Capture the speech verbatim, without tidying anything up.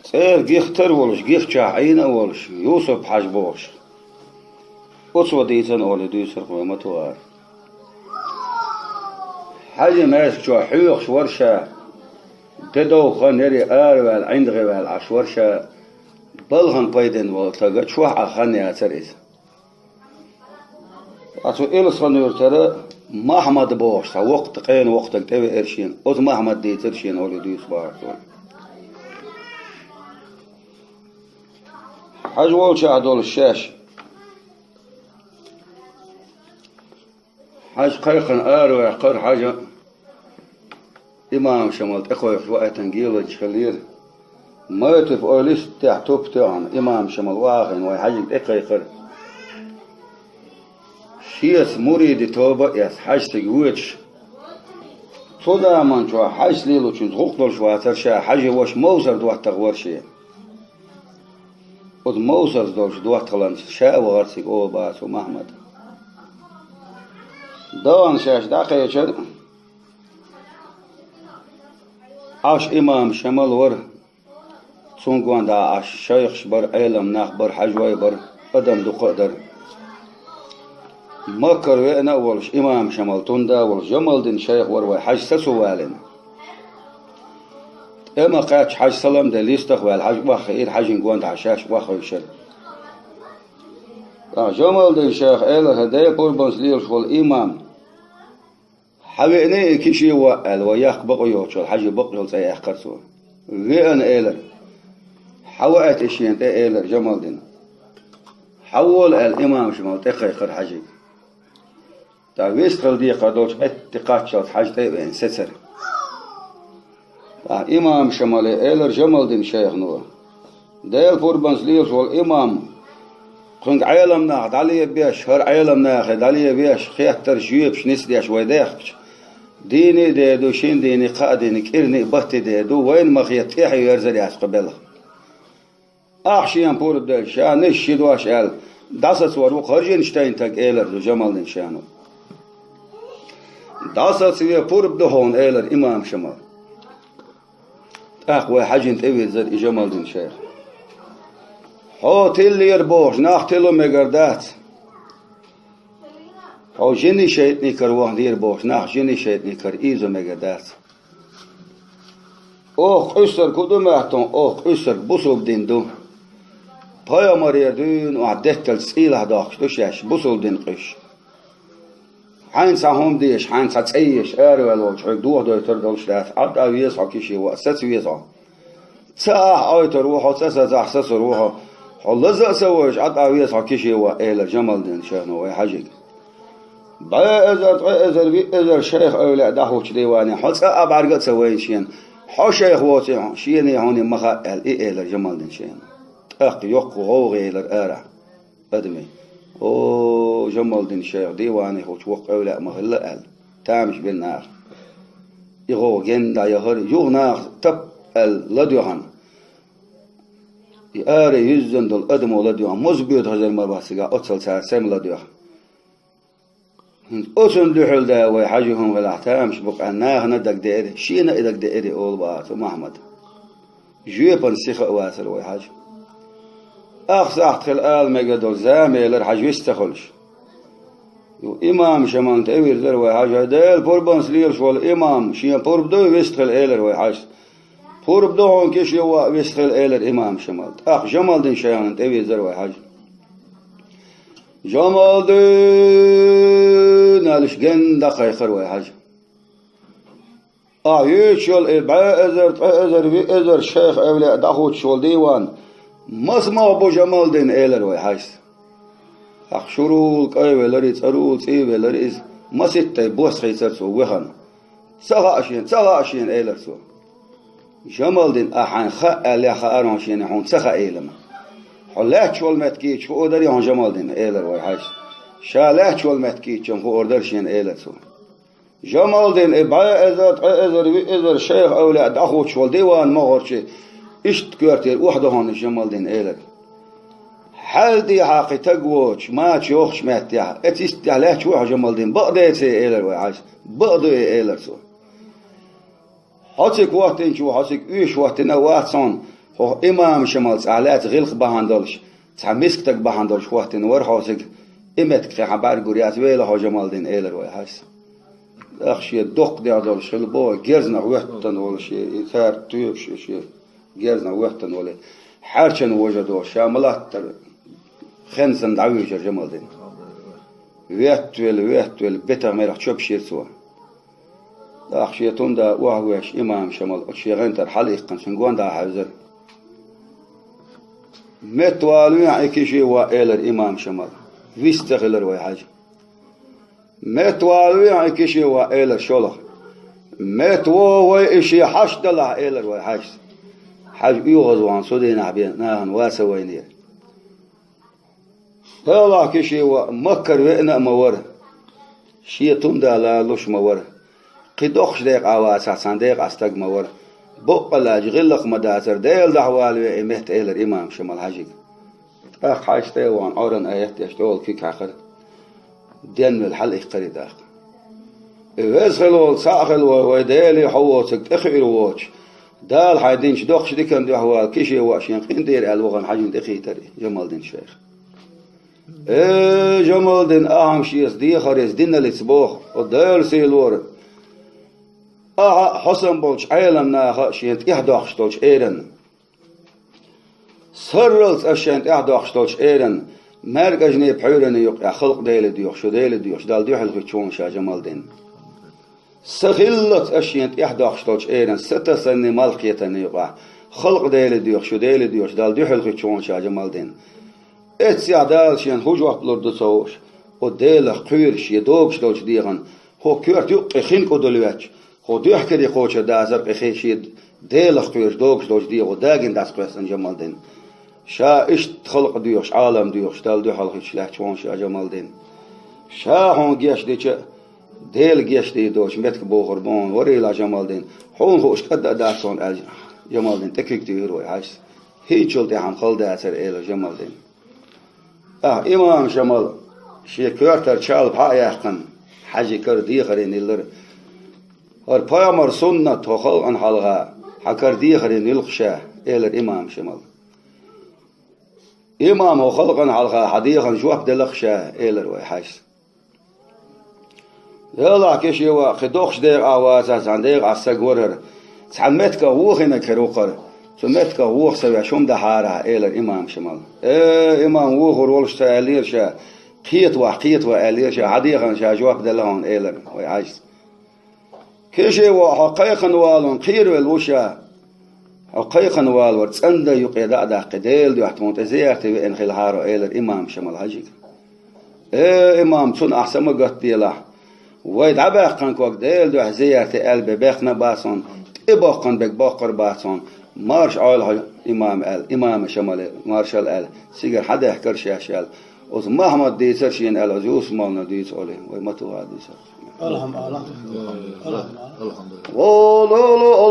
ЦӀера гихтар а волуш, гихчахь Ӏийна а волуш, Юсуп-Хьаьжа бохуш. Оцо дийцина олий дуьйцура-кх вай ма-тохара. Хьаьжин маьждиг чохь хьоьхуш вара ша, де довха хан яра, араваьлла, ӀиндагӀе ваьлла Ӏаш вара ша, балхана пайденна волу стага чохь Ӏа хан яцара иза. Ткъа цу Илсхан-Юьртара Махьмад бохуш цхьа воккха, къена воккха стаг тӀевеара шена. Оцу Махьмада дийцира шена олий дуьйцу бахархой. Хьаьжа волчохь долуш шаьш. Хьаьжа кхайкхина араваьккхира, Хьаьжа имам Шамал тӀекхойкхуш ваийтина геланча хиллера. Майтуп ойла йистехь туп тоьхна, имам Шамал охьахиъна вай Хьаьжига тӀекхайкхира. Шеца муриди тоба а эцна, Хьаьжа цига воьдуш. Цу заман чохь Хьаьжас лелочуьнца гӀуллакх долуш вацара ша, Хьаьжин ваша Мовсар доттагӀа вара шен. Оцу Мовсарца долчу доттагӀаллица ша а вахара цига, олу бахара цу Махьмада. Дахана шаьш дӀакхечира, Ӏаш имам Шамал вара. Цунна гонаха Ӏаш шайхаш бара, Ӏелам нах бара, хьаьжой бара, адам дукха а дара. Маккара веана а волуш, имам Шамал тунда а волуш, Жамалдин шайх вара вай Хьаьжа сацо валийна. ТӀе ма-кхаьчча, Хьаьжа салам делла йистехь ваьлла, Хьаьжа охьахиира, Хьаьжин гонаха шаьш охьахевшира. ТӀаккха Жамалдин шайха элира, хӀара Делан пурбанца лелаш волу имам. Хьан веана и Киши воӀ аьлла, вай яккха бакъо йоцуш йолу Хьаьжин бакъ йолу цӀе яьккхира цо. Веана элира. Хьан ваийта и шена тӀе элира Жамалдина. Хьан волу аьлла, имам Шамал тӀекхайкхира Хьаьжига. ТӀаккха вистхила декхар долчу метте кхаччалц Хьаьжа тӀе а веана сецира. Ткъа имам Шамале элира Жамалдин шайхано: «Делан пурбанца лелаш волу имам, кхуьнга Ӏелам нах дӀалебеш, хӀара Ӏелам нахе дӀалевеш, хеттарш, жоьпаш нисдеш вай даьхкича, дийне а дер ду, шина дийне, кхаа дийне, кӀирне а, батте дер ду, вайна ма-хетта тӀаьхье верзар яц кху белхан. Ахь шена пурба делча, ша нисса ши дош аьлла, дӀасацор ву кху хӀара жинаш тайна стаг», — элира цу Жамалдин шайхано. «ДӀасацаве, пурба ду хьуна», — элира имам Шамала. ТӀаккха вай Хьаьжина тӀевирзира и Жамалдин шайх. Хьо тиллера бохуш, нах тило мегар дац. Хьо жинийн шайтӀанийн кара ваханера бохуш, нах жинийн шайтӀанийн кара ийзо мегар дац. Оха къуьйсург хӀун ду моьтту, оха къуьйсург бусулба дин ду. Пайхамарера дуьйна охьа детталц цӀийлахь дохкуш ду шаьш, бусулба дин къуьйсуш. Хьайна цхьа хӀума дезаш, хьайна цхьа цӀе езаш, араваьлла волчу хьоьга дохадойтур долуш дац, Ӏад а веза хьо, Киши воӀ, саца веза хьо. Ца ахь Ӏойтур ву хьо, ца сацахь сацур ву хьо. Хьо лаза а ца вевзаш, Ӏад а веза хьо, Киши воӀ, элира Жамалдин шайхано вай Хьаьжига. БӀе эзар, ткъе эзар, виъ эзар шайх-эвлаяъ дӀахӀуттучу дийване хьо цкъа а бӀаьрга а ца вайна шена. Хьо шайх воций хьуна, шена хьуна ма хаьа аьлла, и элира Жамалдин шайхано. ТӀаккха йоккха гӀовгӀа елира арахь. Адамийн: «О, Жамалдин шайх дийване хӀуттуш воккха эвлаяъ ма хилла», — аьлла, тамаш бина наха. И гӀовгӀа генна дӀаяхара, юха наха тап аьлла ладоьгӀна. И аре юьззина долу адамо ладоьгӀна, моза боьду хазар ма бац цигахь, оццул цара сема ладоьгӀна. ХӀинца оцунна дуьхьал да вай Хьаьжа хӀума хилахь тамаш бу-кх аьлла, нахана а дагадеара, шена а дагадеара, олу бахара цу Махьмада. Жоьпана сиха а вацара вай Хьаьжа. Ах сахьт хила ала мегар долу зама елира Хьаьжа вист ца хуьлуш. Ю, имам Шамална тӀевирзира вай Хьаьжа: «Делан пурбанца лелаш волу имам, шен пурба дуй вист хила», — элира вай Хьаьжас. «Пурба ду хьуна, Киши воӀ, вист хила», — элира имам Шамала. ТӀаккха Жамалдин шайхана тӀевирзира вай Хьаьжа. «Жамалдин!» — аьлла, генна дӀакхайкхира вай Хьаьжа. Ахь юьйцуш йолу и бӀе эзар, ткъе эзар, виъ эзар шайх-эвлаяъ дӀахӀуттуш волу дийван маса могӀа бу Жамалдин, элира вай Хьаьжас. ТӀаккха шурул кӀайвелира, цӀарул цӀийвелира иза, масийтта бос хийцира цо вехана. «Ца хаьа шена, ца хаьа шена», — элира цо. «Жамалдин, ахь хьайна хаьа аьлла хаар хьуна шена, хьуна ца хаийла-м. Хьо лаьтташ волу меттиг кийча хуур дарий хьуна, Жамалдин?» — элира вай Хьаьжас. Ша лаьтташ волу меттиг кийча-м хуур дара шена, элира цо. «Жамалдин, и бӀе эзар, ткъе эзар, виъ эзар шайх-эвлаяъ дӀахӀуттуш волу дийван могӀарчий иштта коьртера охьадохуш Жамалдин», — элира. «Хьаьл тӀехьа кхин таг воцуш, мача йохучу меттехь, эццахь лаьтташ вуй хьо, Жамалдин, бакъдерций?» — элира вай Хьаьжас. «Бакъду и», — элира цо. Хьо цига хӀоттинчо, хьо цига уьш хӀоттина а вац хьуна, хьо имам Шамал цӀа лаьцна гӀиллакх бахьан долуш, цхьа миска стаг бахьан долуш хӀоттина вара хьо цига, и меттиг кхин хьан бӀаьргур яц, вела хьо, Жамалдин, элира вай хьаьжас. ТӀаккха шен доккха дегӀ долуш хилла боху, герзнах воьттина волу шен, и цара тоьпаш шен герзнах воьттина волу, хьаьрчина вожа долуш, ша ма-латтара, хенна санна дӀавуьйжира Жамалдин. Веттавелла, веттавелла, бетах-мерах чопаш йира цо. ТӀаккха шен тун да охьавоьжуш имам Шамал оцу шен гӀантара хьалаиккхина цуьнан гонаха хьаьвзира. «Метта валавехьа и Киши воӀ», — элира имам Шамал. Вист ца хилира вай хьаьжа. «Метта валавехьа и Киши воӀ», — элира шолгӀа. «Метта вогӀу вай и шен хьашт далахь», — элира вай хьаьжас. Хьаьжа оьгӀазвахана цу дийнахь бен нахана ваца вайнера. Далахь Киши воӀ, Маккара веана а ма вара, шен тун да лалуш а ма вара. Кхин доккхачу декъахь вацахь, цхьана декъахь стаг ма вара. Баккъалла аьлча гӀиллакх ма дацара, Делан дуьхьа валаве и метта, элира имам Шамал хьаьжига. ТӀаккха хьаьжас тӀе а вахана, Ӏоран аят деш, тӀехула куьг хьаькхира. Денвелла хьалаиккхира и даккха. И веза хила волу, цхьаъ хила волу вай Деле хьо воцург тӀекхуьур воцуш, Дала хьайн динчу доккхачу диканна дуьхьа вала Киши воӀ шен къинтӀера аьлла вахана хьаьжина тӀекхийтира и Жамалдин шайх. «Э, Жамалдин, ахьа-м шеца дехар иза диналлица боху, о Делан сийлора. Ахьа а, хьо санна болчу Ӏеламнаха а шена тӀаьхьадоккхуш долчу эранна. Сарралц ас шена тӀаьхьадоккхуш долчу эранна, маьркӀажний пхьуьйранний юкъахь халкъ Деле доьхуш, шу Деле доьхуш, Далла дуьхьал хӀуьттуш ву ша, Жамалдин. Са хиллалц ас шена тӀаьхьадоккхуш долчу эранна, са тасанний, малх кхетанний юкъахь халкъ Деле доьхуш, шу Деле доьхуш, Далла дуьхьал хӀуьттуш ву ша, Жамалдин. Эццехь Дала шена хӀун жоп лур ду ца хууш, оцу Делах кхоьруш, шен догуш долчу дегӀан, хӀокху коьрта юккъе хин кӀудал ветташ, хӀокху дуьхкаре кхочур дацара кхин шен Делах кхоьруш догуш долчу дегӀо дагина дӀасакхоьссина Жамалдин. Ша иштта халкъ доьхуш, Ӏалам доьхуш, Далла дуьхьал хӀуьттуш лаьтташ ву хьуна ша, Жамалдин. Ша хьуна гечдича а, Дела гечдийр доцу меттиг бохур бу хьуна, варийлахь, Жамалдин. Хьуна хууш кӀадда а дац хьуна», — аьлла, Жамалдин тӀе куьг туьйхира вай хьаьжас. ХӀинцул тӀаьхьа-м хала дацара, элира Жамалдин. Ахьа имам Шамал шен коьртара чалба хьа а яьккхина, хьаьжи кара дехарина йиллира. «ХӀара пайхамар суннат хӀо халкъана хьалха хьан кара дехарина йилкха ша», — элира имам Шамал. «Имам, хӀо халкъана хьалха хьан дехарна жоп делакха ша», — элира вай хьаьжас. «Делахь, Киши воӀ, кхин доккхачу декъахь вацахь, цхьана декъахь стаг вара хӀара. Цхьана меттигах вохийнарг хир ву хӀара. Цу меттигах воха ца веш хӀума дахьара ахь», — элира имам Шамал. «Э, имам, вохур волуш ца аьллера ша, кхета вахь, кхета вахь аьллера ша, хьан дехарна ша жоп делла хьуна», — элира вай хьаьжас. «Киши воӀ, хьо кхайкхина валон кхеравелла ву ша. Хьо кхайкхина валавар цӀандан юкъе дӀа а даккхий, Делан дуьхьа тхуна тӀе зиярте веана хилахьара хьо», — элира имам Шамал хьаьжига. «Э, имам, цунна ахь са ма гатделахь. Вай дӀабаьккхина ког Делан дуьхьа зиярте аьлла бен баьккхина а бац хьуна, тӀебоккхун берг боккхур а бац хьуна. Марша Ӏойла хьо, имам», — аьлла, имама Шамале маршалла аьлла, цигара хьадаьхкира шаьш аьлла. Оцу Махьмада дийцира шена аьлла, оцу Юсуп-моллана дуьйцу олий, вай ма туху дийцар. Алхьамдулиллах. Алхьамдулиллах. Алхьамдулиллах. Ло, ло, ло,